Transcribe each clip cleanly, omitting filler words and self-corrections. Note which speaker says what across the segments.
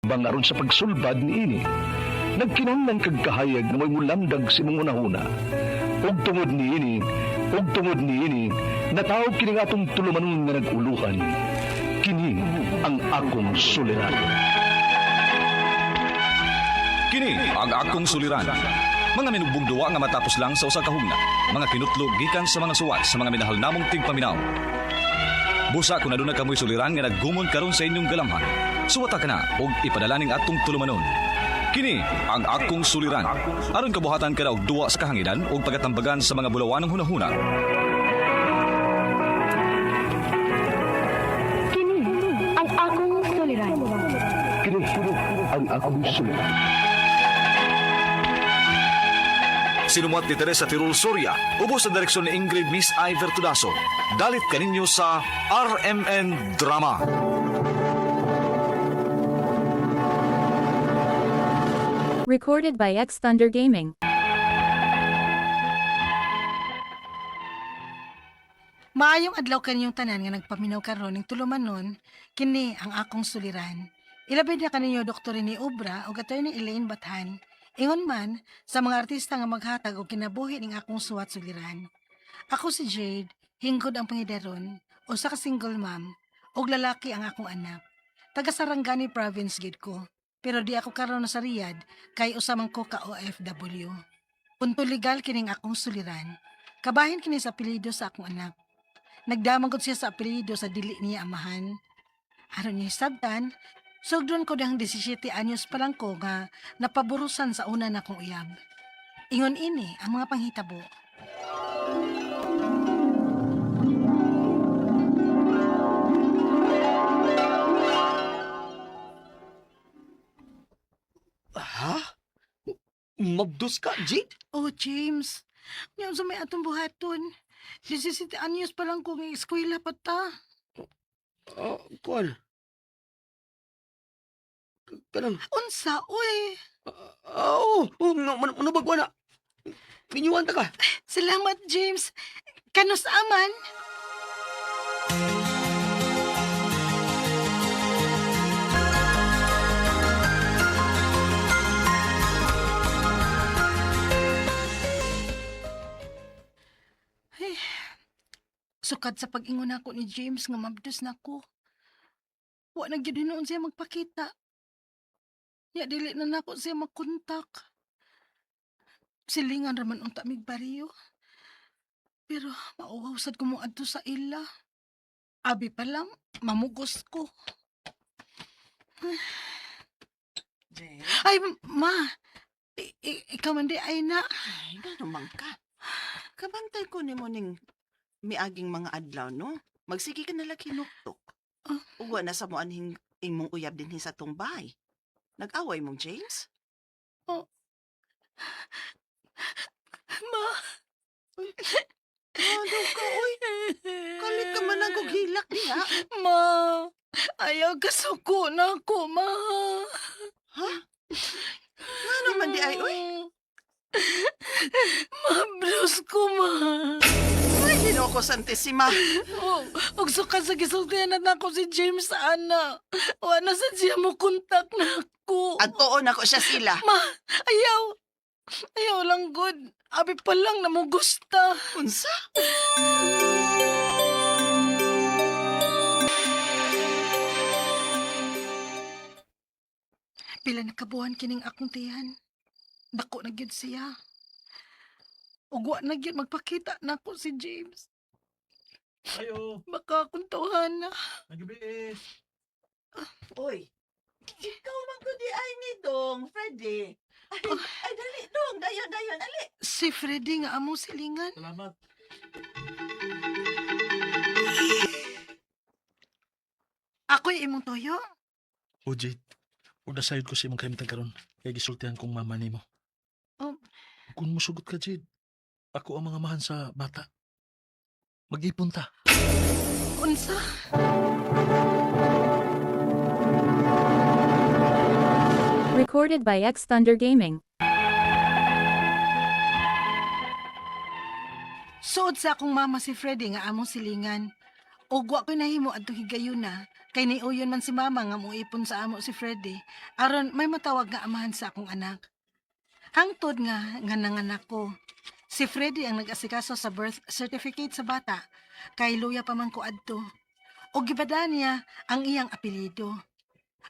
Speaker 1: Bang aron sa pagsulbad niini. Nagkinahanglan kag kahayag nga mo'y mulamdag sa imong hunahuna. Ug tungod niini, ug tungod niini, natawag kini nga atong tulumanon nga nag-uluhan. Kini ang akong suliran.
Speaker 2: Kini ang akong suliran. Mga minugbong duwa nga matapos lang sa usa ka hugna. Mga kinutlo gikan sa mga suwat sa mga minahal namong tigpaminaw. Busa kung aduna kamoy suliran nga naggumon karon sa inyong galamhan. Suwata ka na og ipadala ning atong tulumanon. Kini ang akong suliran. Aron kabuhatan ka na og duwa sa kahanginan ug pagatambagan sa mga bulawanong hunahuna.
Speaker 3: Kini ang akong suliran.
Speaker 1: Kini ang akong suliran.
Speaker 2: Sinumuat ni Teresa Tirul Soria, ubos sa direksyon ni Ingrid Miss Iver Tudaso. Dalit kaninyo sa RMN Drama.
Speaker 4: Recorded by X Thunder Gaming.
Speaker 5: Maayong adlaw kaninyong tanan nga nagpaminaw karon ning tulumanon, kini ang akong suliran. Ilabi na kaninyo Dr. Rene Obra ug Attorney Elaine Bathan. Ingon man sa mga artista nga maghatag og kinabuhi ning akong suwat suliran. Ako si Jade, hingkod ang pangidaron, usa ka single mom, ug lalaki ang akong anak. Taga Sarangani Province gid ko, pero di ako karon sa Riyadh kay usa man ko ka OFW. Punto legal kining akong suliran. Kabahin kini sa apelyido sa akong anak. Nagdamag gud siya sa apelyido sa dili niya amahan. Aron niya hisabtan, sugdon ko dang 17 anyos pa lang ko nga napaburusan sa una na kong uyab. Ingon ini ang mga panghitabo.
Speaker 6: Ha? Mabdos ka, Jade?
Speaker 5: Oh, James, niya sa may atong buhaton. 17 anyos pa lang ko nga eskwela pa ta.
Speaker 6: Ah, kuan. Kanang,
Speaker 5: Unsa, uy.
Speaker 6: ah, oo, oh, no, ano ba na? Pinyuan ta ka.
Speaker 5: Salamat, James. Kanus aman. Ay, sukad sa pag-ingon ako ni James nga mabdos na ko. Wa na gyud hinuon siya magpakita. Ya dili na nako siya makontak. Silingan ra man unta mig baryo. Pero mauhaw sad ko mo adto sa ila. Abi pa lang, mamugos ko.
Speaker 7: Jane?
Speaker 5: Ay, ma! Ikaw man di ay na.
Speaker 7: Ay, naman ka. Kabantay ko nimo ning miaging mga adlaw, no? Magsige ka nalang hinuktok.
Speaker 5: Ah.
Speaker 7: Uwa na sa mo anhing imong uyab dinhi sa tong bahay. Nag-away mong James?
Speaker 5: Ma!
Speaker 7: Ano ka, oy? Kalit ka man ang hilak diha.
Speaker 5: Ma! Ayaw kasuko na ako, ma!
Speaker 7: Ha? Ngano man di ay, oy?
Speaker 5: Mablos ko, ma!
Speaker 7: Ay, Ginoo ko, Santissima.
Speaker 5: Oh, og suka sa gisultihan na nako si James, ana. Wa na sa siya mo kontak na ako.
Speaker 7: Adtuon ako siya sila.
Speaker 5: Ma, ayaw. Ayaw lang good. Abi pa lang na mo gusta.
Speaker 7: Unsa?
Speaker 5: Pila na kabuhan kining akong tiyan. Dako na gyud siya. Ug wa na gyud magpakita nako si James.
Speaker 8: Ayo,
Speaker 5: Baka akong tawhana.
Speaker 8: nagbiis.
Speaker 7: Oy, ikaw man ko di ay ni Dong, Freddy. Ay, ay dali, Dong, dayon, dayon, ali.
Speaker 5: Si Freddy nga among silingan.
Speaker 8: Salamat.
Speaker 5: Ako'y imong toyo.
Speaker 8: O Jade, ug nasayod ko sa imong kahimtang karon kay gisultihan kong mama nimo.
Speaker 5: Oh.
Speaker 8: Kung musugot ka, Jade, ako ang mga mahan sa bata. Mag-ipon ta.
Speaker 5: Unsa?
Speaker 4: Recorded by X Thunder Gaming.
Speaker 5: Suod sa akong mama si Freddy nga among silingan. Ug wa ko'y nahimo adtong higayuna kay niuyon man si mama nga moipon sa amo si Freddy aron may matawag nga amahan sa akong anak. Hangtod nga nga nanganak ko. Si Freddy ang nag-asikaso sa birth certificate sa bata kay luya pa man ko adto. Og gibada niya ang iyang apelyido.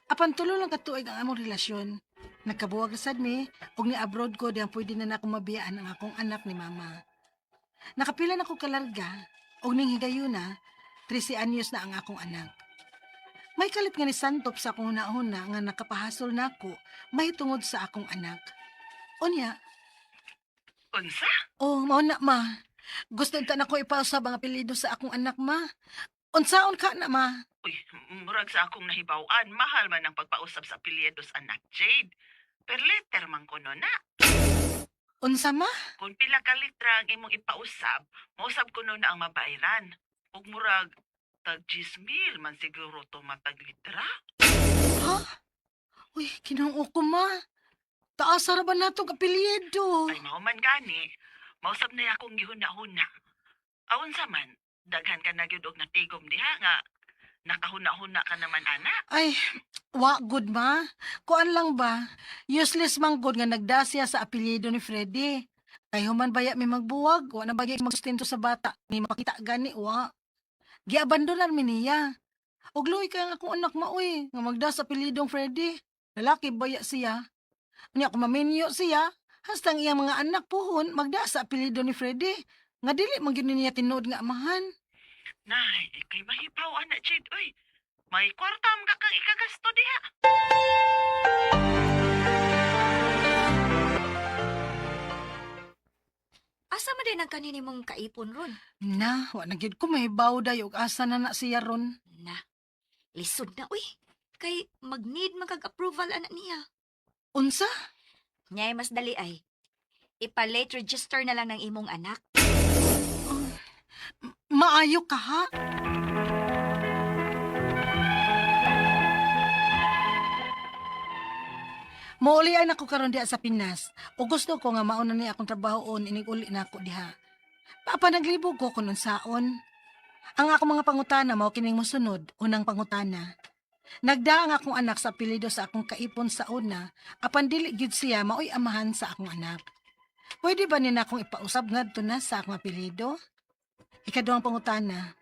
Speaker 5: Apan tulo lang ka tuig ang among relasyon. Nagkabuwag na sad mi ug ni-abroad ko diyang pwede na nako mabiyaan ang akong anak ni mama. Nakapila na ko kalarga ug ning higayuna 13 anyos na ang akong anak. May kalit nga ni santop sa akong hunahuna nga nakapahasol nako mahitungod sa akong anak. Unya,
Speaker 7: Unsa?
Speaker 5: oh, mao na ma. Gusto unta nako ipausab ang apelyido sa akong anak ma. Unsaon ka na ma?
Speaker 7: Uy, murag sa akong nahibaw-an, mahal man ang pagpausab sa apelyido sa anak, Jade. Per letter man kuno na.
Speaker 5: Unsa ma?
Speaker 7: Kung pila ka litra ang imong ipausab, mausab kuno na ang mabayran. Ug murag tag 10,000 man siguro to matag litra.
Speaker 5: Ha? Uy, Ginoo ko ma. Taas ra ba natong apelyido?
Speaker 7: Ay mao man gani, mausab na akong gihuna-huna. Aon sa man, daghan ka na gyud og natigom diha nga nakahuna-huna ka naman ana.
Speaker 5: Ay, wa good ma. Kuan lang ba? Useless man good nga nagdasya sa apelyido ni Freddy. Kay human baya mi magbuwag, wa na bagay magsustento sa bata. Ni mapakita gani wa. Giabandonan mi niya. Og luoy kay ang akong anak maoy nga magda sa apelyidong Freddy. Lalaki baya siya. Unya kung maminyo siya, hastang iyang mga anak puhon magda sa apelyido ni Freddy. Nga dili man gyud niya tinuod nga amahan.
Speaker 7: Nay, kay mahibaw ana Jade oy. May kwarta man ka kang ikagasto diha.
Speaker 9: Asa man din ang kanini mong kaipon ron?
Speaker 5: Na, wa na gyud ko mahibaw day og asa na na siya ron.
Speaker 9: Na, lisod na uy. Kay mag-need man kag approval anak niya.
Speaker 5: Unsa?
Speaker 9: Nyay mas dali ay. Ipa-late register na lang ng imong anak.
Speaker 5: Maayo ka ha? Mouli ay nako karon diha sa Pinas. O gusto ko nga mauna ni akong trabahoon inig uli na ako diha. Papa naglibog ko kun unsaon. Ang akong mga pangutana mao kining mosunod, unang pangutana. Nagda ang akong anak sa apelyido sa akong kaipon sa una, apan dili gyud siya maoy amahan sa akong anak. Pwede ba nina akong ipausab ngadto na sa akong apelyido? Ikaduhang pangutana.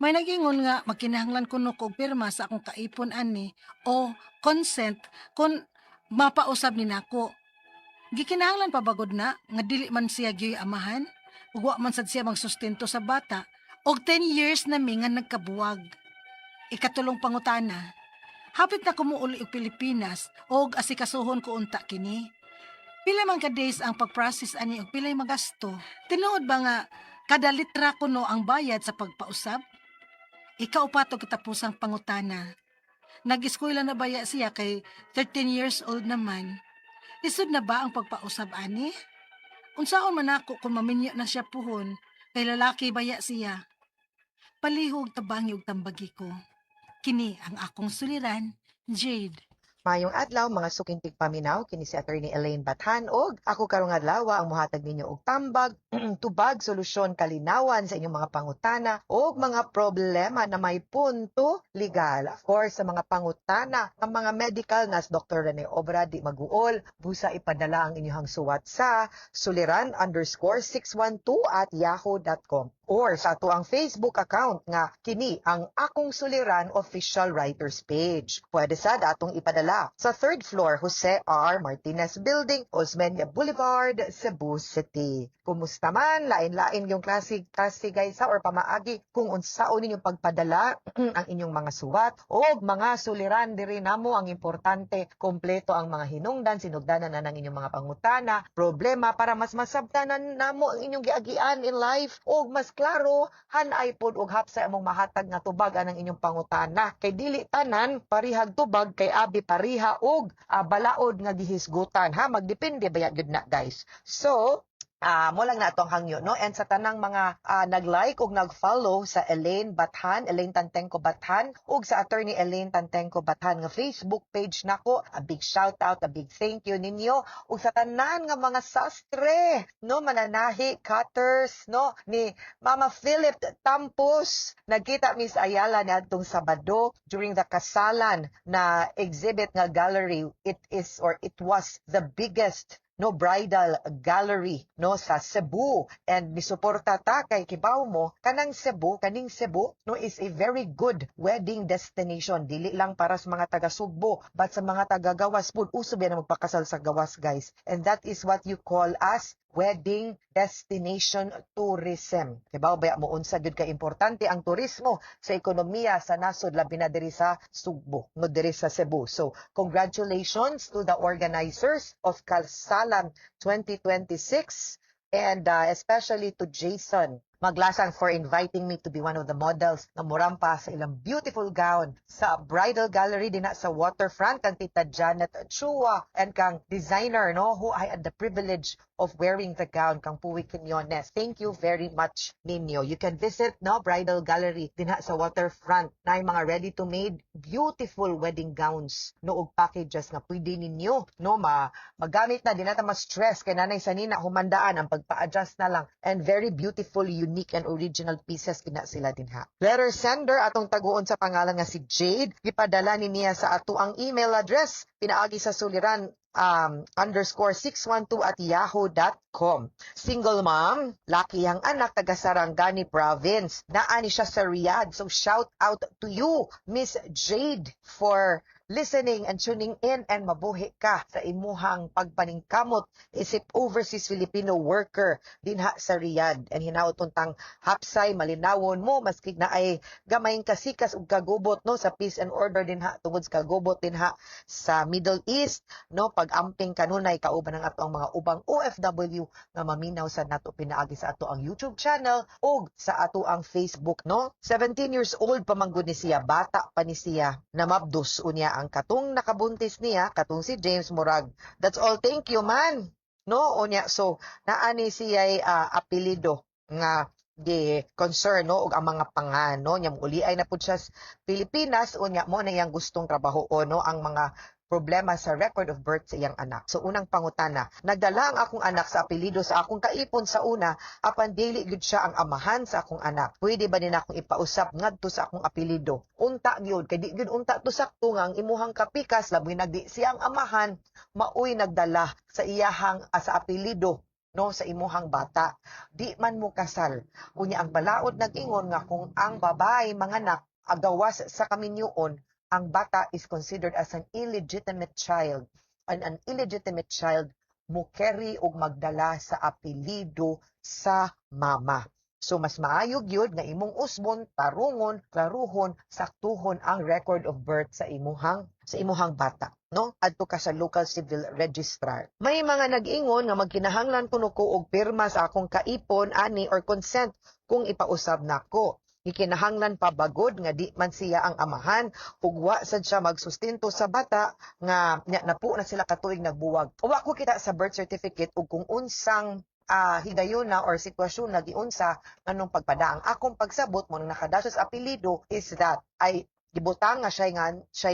Speaker 5: May nagingon nga magkinahanglan kuno ko og pirma sa akong kaipon ani o consent kung mapausab ni nako. Gikinahanglan pa bagod na nga dili man siya gyoy amahan ug wa man sad siya magsustento sa bata og 10 years na mi nga nagkabuwag. Ikatulong pangutana. Hapit na kumuuli og Pilipinas og asikasuhon ko unta kini. Pila man ka days ang pag-process ani og pilay magasto. Tinuod ba nga kada litra kuno ang bayad sa pagpausab? Ikaw pa to katapusang pangutana. Nag-eskwela na baya siya kay 13 years old naman. Lisod na ba ang pagpausab ani? Unsaon man ako kung maminyo na siya puhon kay lalaki baya siya. Palihog tabangi og tambagi ko. Kini ang akong suliran, Jade.
Speaker 10: Maayong adlaw mga suking tigpaminaw, kini si Attorney Elaine Bathan og ako karong adlaw ang mohatag ninyo og tambag, tubag, solusyon, kalinawan sa inyong mga pangutana og mga problema na may punto legal. Of course, sa mga pangutana, ang mga medical nas Dr. Rene Obra di maguol, busa ipadala ang inyong suwat sa suliran_612@yahoo.com or sa ato ang Facebook account nga kini ang Akong Suliran Official Writers Page. Pwede sad atong ipadala sa third floor Jose R. Martinez Building, Osmeña Boulevard, Cebu City. Kumusta man, lain-lain yung klase klase guys ha, or pamaagi kung unsaon ninyong pagpadala ang inyong mga suwat o mga suliran diri namo. Ang importante, kompleto ang mga hinungdan, sinugdanan na ng inyong mga pangutana, problema, para mas masabtanan namo ang inyong giagian in life og mas klaro hanay pod og hapsa among mahatag nga tubag anang inyong pangutana, kay dili tanan parihag tubag, kay abi pariha og balaod nga gihisgutan ha. Magdepende ba gyud na guys. So Mo lang na atong hangyo, no? And sa tanang mga nag-like ug nag-follow sa Elaine Bathan, Elaine Tantengco Bathan, ug sa Attorney Elaine Tantengco Bathan nga Facebook page nako, a big shout out, a big thank you ninyo. Ug sa tanan nga mga sastre, no, mananahi, cutters, no, ni Mama Philip Tampos. Nagkita Miss Ayala niadtong Sabado during the Kasalan na exhibit nga gallery. It is or it was the biggest, no, bridal gallery, no, sa Cebu and misuporta ta kay kibaw mo kanang Cebu, kaning Cebu, no, is a very good wedding destination, dili lang para sa mga taga Sugbo but sa mga taga Gawas pud. Uso ba na magpakasal sa gawas, guys? And that is what you call as wedding destination tourism. Kibaw ba mo unsa gyud ka importante ang turismo sa ekonomiya sa nasod, labi na diri sa Sugbo, no, diri sa Cebu? So congratulations to the organizers of Kalsalan 2026 and especially to Jason Maglasang for inviting me to be one of the models na murampa sa ilang beautiful gown sa bridal gallery dinha sa Waterfront, kang Tita Janet Chua and kang designer, no, who I had the privilege of wearing the gown, kang Puwi Quinones. Thank you very much ninyo. You can visit, no, bridal gallery dinha sa Waterfront na mga ready to made beautiful wedding gowns, no, ug packages nga pwede ninyo, no, ma magamit na, di na ta ma-stress kay nanay sanina humandaan ang pagpa-adjust na lang, and very beautiful, unique and original pieces kina sila dinha. Letter sender, atong taguon sa pangalan nga si Jade, gipadala ni niya sa ato ang email address pinaagi sa suliran_612@yahoo.com. Single mom, laki ang anak, taga Sarangani Province. Naa ni siya sa Riyadh. So shout out to you, Miss Jade, for listening and tuning in, and mabuhi ka sa imuhang pagpaningkamot isip overseas Filipino worker dinha sa Riyadh. And hinaot untang hapsay malinawon mo maski na ay gamayng kasikas ug kagubot, no, sa peace and order dinha tungod sa kagubot dinha sa Middle East, no. Pag-amping kanunay kauban ang ato ang mga ubang OFW nga maminaw sa nato pinaagi sa ato ang YouTube channel ug sa ato ang Facebook, no. 17 years old pa man gud ni siya, bata pa ni siya namabdos. Unya ang katong nakabuntis niya, katong si James, murag that's all, thank you man, no. Unya so naa ni siya apelyido nga di concern, no, ug ang mga pangan, no. Nya uli ay na pud siya sa Pilipinas. Unya mo na iyang gustong trabaho, no, ang mga problema sa record of birth sa iyang anak. So unang pangutana, nagdala ang akong anak sa apelyido sa akong kaipon sa una apan dili gyud siya ang amahan sa akong anak. Pwede ba nila akong ipausab ngadto sa akong apelyido? Unta gyud kay di gyud unta to sakto nga ang imuhang kapikas, labi nagdi siya ang amahan, maoy nagdala sa iyahang sa apelyido, no, sa imuhang bata. Di man mo kasal. Unya ang balaod nag-ingon nga kung ang babae manganak agawas sa kaminyuon, ang bata is considered as an illegitimate child. And an illegitimate child mo carry og magdala sa apelyido sa mama. So mas maayo gyud nga imong usbon, tarungon, klaruhon, saktuhon ang record of birth sa imuhang bata, no? Adto ka sa local civil registrar. May mga nag-ingon nga magkinahanglan kuno ko og pirma sa akong kaipon ani or consent kung ipausab nako. Gikinahanglan pa bagod nga di man siya ang amahan ug wa sad siya magsustento sa bata nga nya napo na sila katuig nagbuwag? Wa ko kita sa birth certificate ug kung unsang higayuna or sitwasyon na giunsa nganong pagpada. Ang akong pagsabot mo nang nakadasyo sa apelyido is that ay gibutang nga siya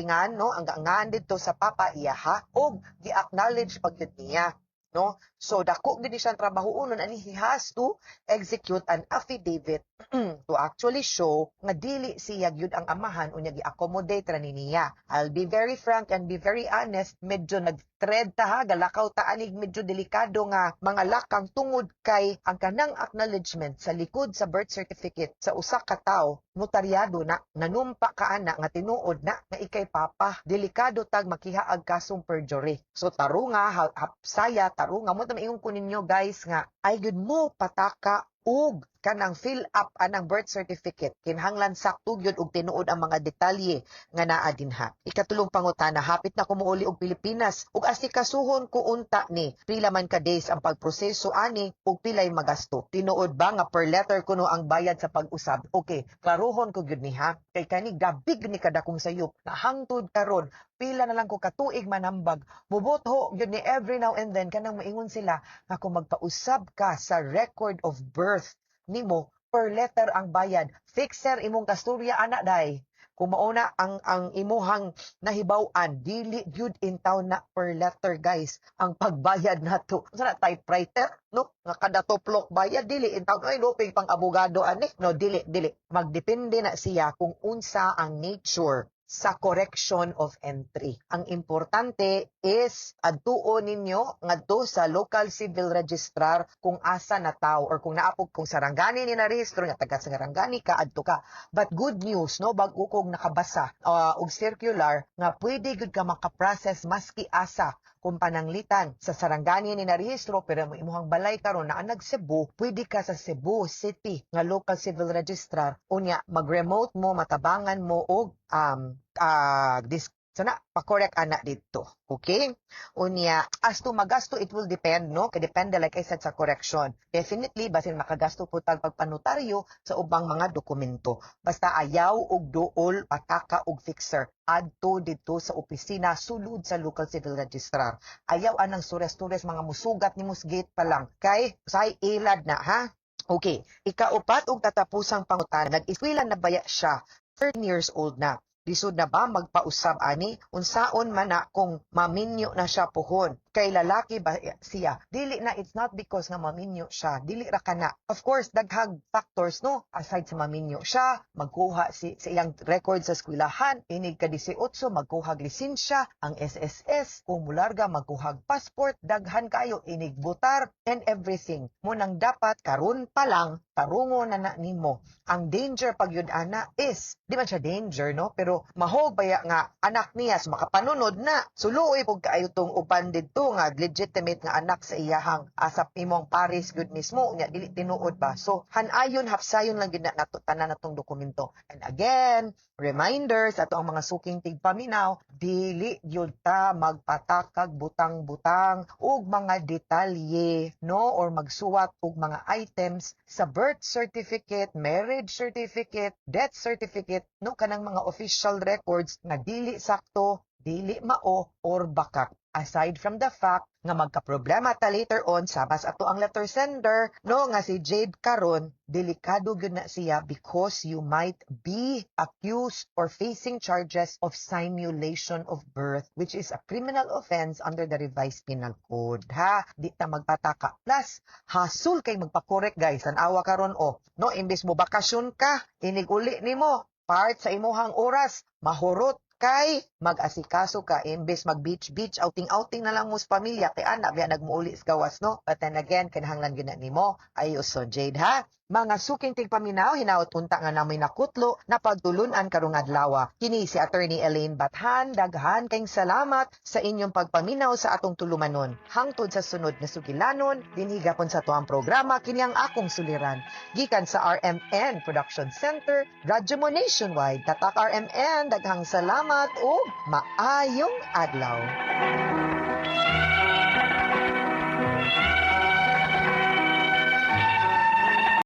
Speaker 10: nga, no, ang ngan didto sa papa iyaha ug gi-acknowledge pag yun niya, no. So dako gid ni siyang trabaho unon ani. He has to execute an affidavit to actually show nga dili siya gyud ang amahan, unya gi-accommodate ra ni niya. I'll be very frank and be very honest, medyo nag-tread ta ha, galakaw ta anig medyo delikado nga mga lakang tungod kay ang kanang acknowledgement sa likod sa birth certificate sa usa ka tawo, notaryado na, nanumpa ka ana nga tinuod na nga ikay papa. Delikado tag makihaag kasong perjury. So tarunga, hapsaya, tarunga mo ta maingon ko ninyo, guys, nga ay gud mo pataka og Kanang fill up anang birth certificate, kinahanglan sakto gyud og tinuod ang mga detalye nga naa dinha. Ikatulong pangutana, hapit na ko mouli og Pilipinas ug asikasuhon ko unta ni, pila man ka days ang pagproseso ani ug pilay magasto? Tinuod ba nga per letter kuno ang bayad sa pag-usab? Okay, klarohon ko gyud ni ha, kay kani grabe ni kadakong sayop na hangtod karon, pila na lang ko katuig manambag, mubotho gyud ni every now and then kanang moingon sila nga kung magpausab ka sa record of birth nimo, per letter ang bayad. Fixer imong kasturya ana day. Kung mauna ang imuhang nahibaw-an, dili gyud in town na per letter, guys, ang pagbayad nato. Unsa na, typewriter, no? Nga kada tuplok bayad, dili in town. Ay, lupig pang abogado ani. No, dili dili. Magdepende na siya kung unsa ang nature sa correction of entry. Ang importante is adtuon ninyo ngadto sa local civil registrar kung asa na tao or kung naapog kung Sarangani ni narehistro nga taga Sarangani ka, adto ka. But good news, no, bag-o kog nakabasa og circular nga pwede gud ka makaprocess maski asa. Kung pananglitan sa Sarangani ni narehistro pero mo imuhang balay karon naa nag Cebu, pwede ka sa Cebu City nga local civil registrar, unya mag-remote mo, matabangan mo og dis so na pa-correct ana dito. Okay? Unya, as to magasto, it will depend, no? Kay depende, like I said, sa correction. Definitely, basin makagasto po tag pagpanotaryo sa ubang mga dokumento. Basta ayaw og duol, pataka og fixer. Adto dito sa opisina, sulod sa local civil registrar. Ayaw anang sures-sures, mga musugat ni gate pa lang. Kay, say ilad na, ha? Okay, ikaupat og katapusang pangutana, nag-eskwela na baya siya? 13 years old na. Lisod na ba magpausab ani? Unsaon man na kung maminyo na siya puhon? Kay lalaki ba siya? Dili na, it's not because nga maminyo siya. Dili ra kana. Of course, daghag factors, no? Aside sa maminyo siya, magkuha si sa iyang record sa eskwelahan, inig ka 18, magkuha lisensya, ang SSS, kung mularga magkuha passport, daghan kayo inig botar and everything. Munang dapat karon pa lang tarungo na na nimo. Ang danger pag yun ana is, di man siya danger, no? Pero mahog baya nga anak niya, so makapanunod na. Suluoy pug kaayo tong uban didto nga legitimate nga anak sa iyahang asap imong pares gud mismo, nya dili tinuod ba. So hanayon, hapsayon lang gyud na nato tanan natong dokumento. And again, reminder sa ato ang mga suking tigpaminaw, dili gyud ta magpatakag butang-butang og mga detalye, no, or magsuwat og mga items sa birth certificate, marriage certificate, death certificate, no, kanang mga official records nga dili sakto, dili mao or bakak. Aside from the fact nga magka-problema ta later on sama sa ato ang letter sender, no, nga si Jade karon, delikado gyud na siya because you might be accused or facing charges of simulation of birth, which is a criminal offense under the Revised Penal Code, ha. Di ta magpataka, plus hasol kay magpa-correct, guys. Tan-awa karon, oh, no, imbes mo bakasyon ka, inig uli nimo, part sa imuhang oras mahurot kay mag-asikaso ka, imbes mag beach beach, outing outing na lang mo sa pamilya, kay ana biya nagmuuli sa gawas, no? But then again, kinahanglan gyud na nimo ayuson, Jade, ha. Mga suking tigpaminaw, hinaot unta nga namoy nakutlo na pagtulunan karong adlaw. Kini si Attorney Elaine Bathan, daghan kayong salamat sa inyong pagpaminaw sa atong tulumanon. Hangtod sa sunod na sugilanon, dinhi gapon sa tuang programa, kini ang akong suliran. Gikan sa RMN Production Center, Radyo Mo Nationwide. Tatak RMN, daghang salamat ug maayong adlaw.